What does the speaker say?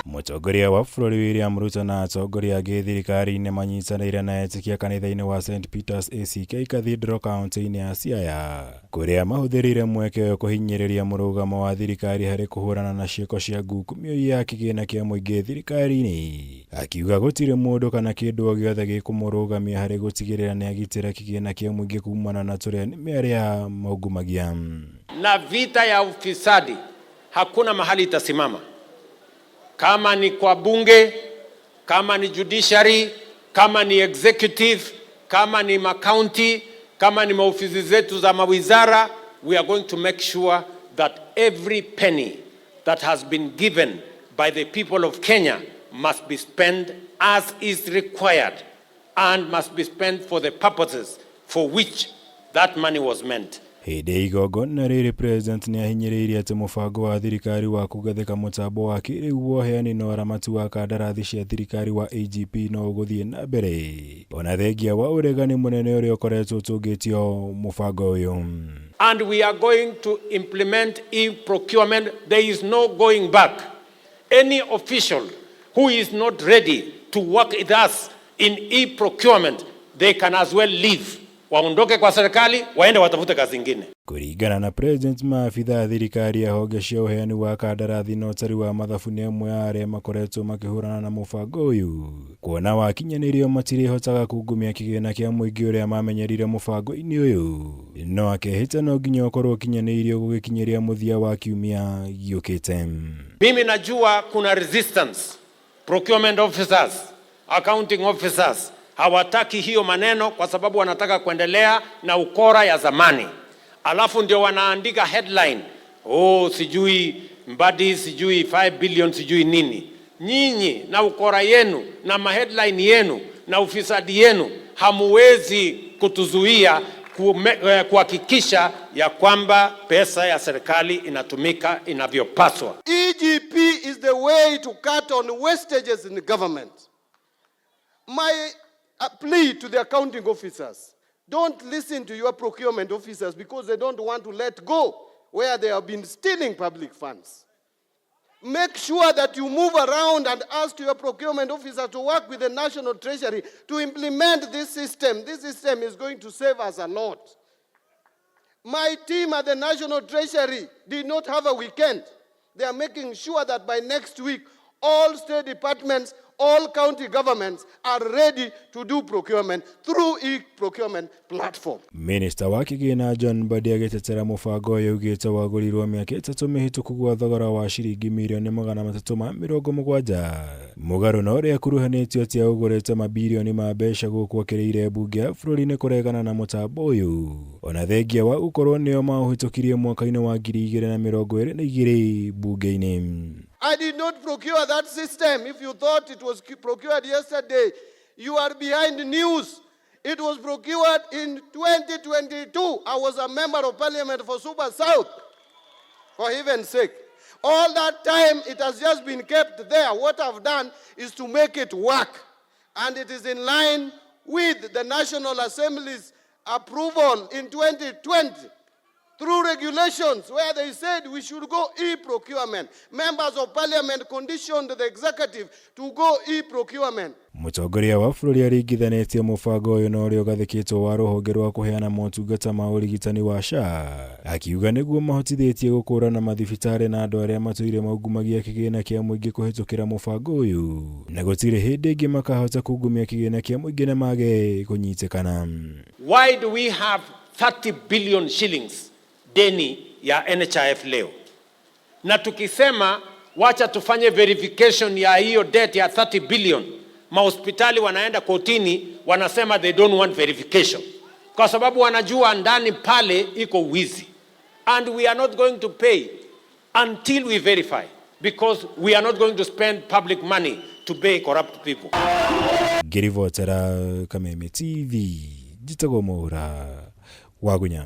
Mũtongoria wa bũrũri William Ruto na atongoria angĩ thirikari-inĩ manyitanĩire na etĩkia kanitha-inĩ wa St Peters ACK Cathedral kaunti-inĩ ya Siaya, kũrĩa mahũthĩrire mweke ũyũ kũhinyĩrĩria mũrũgamo wa thirikari harĩ kũhũrana na ciĩko cia ngukumio ya kĩgĩna kĩa mũingĩ thirikari-inĩ. Akiuga gũtirĩ mũndũ kana kĩndũ o gĩothe gĩkũmũrũgamia harĩ gũtigĩrĩra nĩagitĩra kĩgĩna kĩa mũingĩ kumana na tũrĩa nĩme arĩa maungumagia. Na vita ya ufisadi hakuna mahali itasimama, kama ni kwa bunge, kama ni judiciary, kama ni executive, kama ni makaunti, kama ni maofisi zetu za mawizara. We are going to make sure that every penny that has been given by the people of Kenya must be spent as is required and must be spent for the purposes for which that money was meant. Hĩndĩ ya igongona rĩrĩ, President nĩahinyĩrĩirie atĩ mũbango wa thirikari wa kũgathĩka mũtambo wa kĩrĩu wa ũheani na ũramati wa kandarathi cia thirikari wa AGP no ũgũthiĩ na mbere ona thengia wa ũregani mũnene ũrĩa ũkoretwo ũtũngĩtio mũbango ũyũ. And we are going to implement e-procurement. There is no going back. Any official who is not ready to work with us in e-procurement, they can as well leave. Waondoke kwa serikali, waende watafute kazi ingine. Kũringana na President, maabitha a thirikari a honge cia ũheani wa kandarathi na ũtari wa mathabu nĩ amwe a arĩa makoretwo makĩhũrana na mũbango ũyũ, kuona wakinyanĩrio matirĩhotaga kungumia kĩgĩna kĩa mũingĩ ũrĩa mamenyerire mũbango-inĩ ũyũ, no akehĩta no nginya ũkorwo ũkinyanĩirio gũgĩkinyĩria mũthia wa kiumia gĩũkĩte. Mimi najua kuna resistance. Procurement officers, accounting officers hawataki hiyo maneno kwa sababu wanataka kuendelea na ukora ya zamani. Alafu ndio wanaandika headline, oh, sijui Mbadi, sijui 5 billion, sijui nini. Nyinyi na ukora yenu na maheadline yenu na ufisadi yenu hamuwezi kutuzuia kuhakikisha ya kwamba pesa ya serikali inatumika inavyopaswa. EGP is the way to cut on wastages in government. My plea to the accounting officers: don't listen to your procurement officers because they don't want to let go where they have been stealing public funds. Make sure that you move around and ask your procurement officer to work with the National Treasury to implement this system. This system is going to save us a lot. My team at the National Treasury did not have a weekend. They are making sure that by next week, all state departments, all county governments are ready to do procurement through e-procurement platform. Minista wa kĩgĩna John Mbadi agĩtetera mũbango ũyũ augĩte wagũrirwo mĩaka 3 mĩhĩtũku gwa thogora wa ciringi mirioni 370, mũgarũ na ũrĩa akuruhanĩtio atĩ aũgũrĩte mabirioni ma mbeca gũkũ akĩrĩire mbunge ya bũrũri nĩ kũregana na mũtambo ũyũ ona thengia wa gũkorwo nĩo maũhĩtũkirie mwaka-inĩ wa 2022 mbunge-inĩ. I did not procure that system. If you thought it was procured yesterday, you are behind news. It was procured in 2022. I was a member of parliament for Suba South. For heaven's sake. All that time, it has just been kept there. What I've done is to make it work. And it is in line with the National Assembly's approval in 2020 through regulations where they said we should go e-procurement. Members of parliament conditioned the executive to go e-procurement. Mũtongoria wa bũrũri aringithanĩtie mũbango ũyũ na ũrĩa ũgathĩkĩtwo wa rũhonge rwa kũheana motungata ma ũrigitani wa SHA, akiuga nĩguo mahotithĩtie gũkũrana mathibitarĩ na andũ arĩa matũire maungumagia kĩgĩna kĩa mũingĩ kũhĩtũkĩra mũbango ũyũ, na gũtirĩ hĩndĩ ĩngĩ makahota kungumia kĩgĩna kĩa mũingĩ na mage kũnyitĩkana. Why do we have 30 billion shillings deni ya NHIF leo? Na tukisema wacha tufanye verification ya hiyo debt ya 30 billion, mahospitali wanaenda kotini, wanasema they don't want verification kwa sababu wanajua ndani pale iko wizi, and we are not going to pay until we verify, because we are not going to spend public money to pay corrupt people. Ngĩribotera Kameme TV, njĩtagwo Mwaura Wagunya.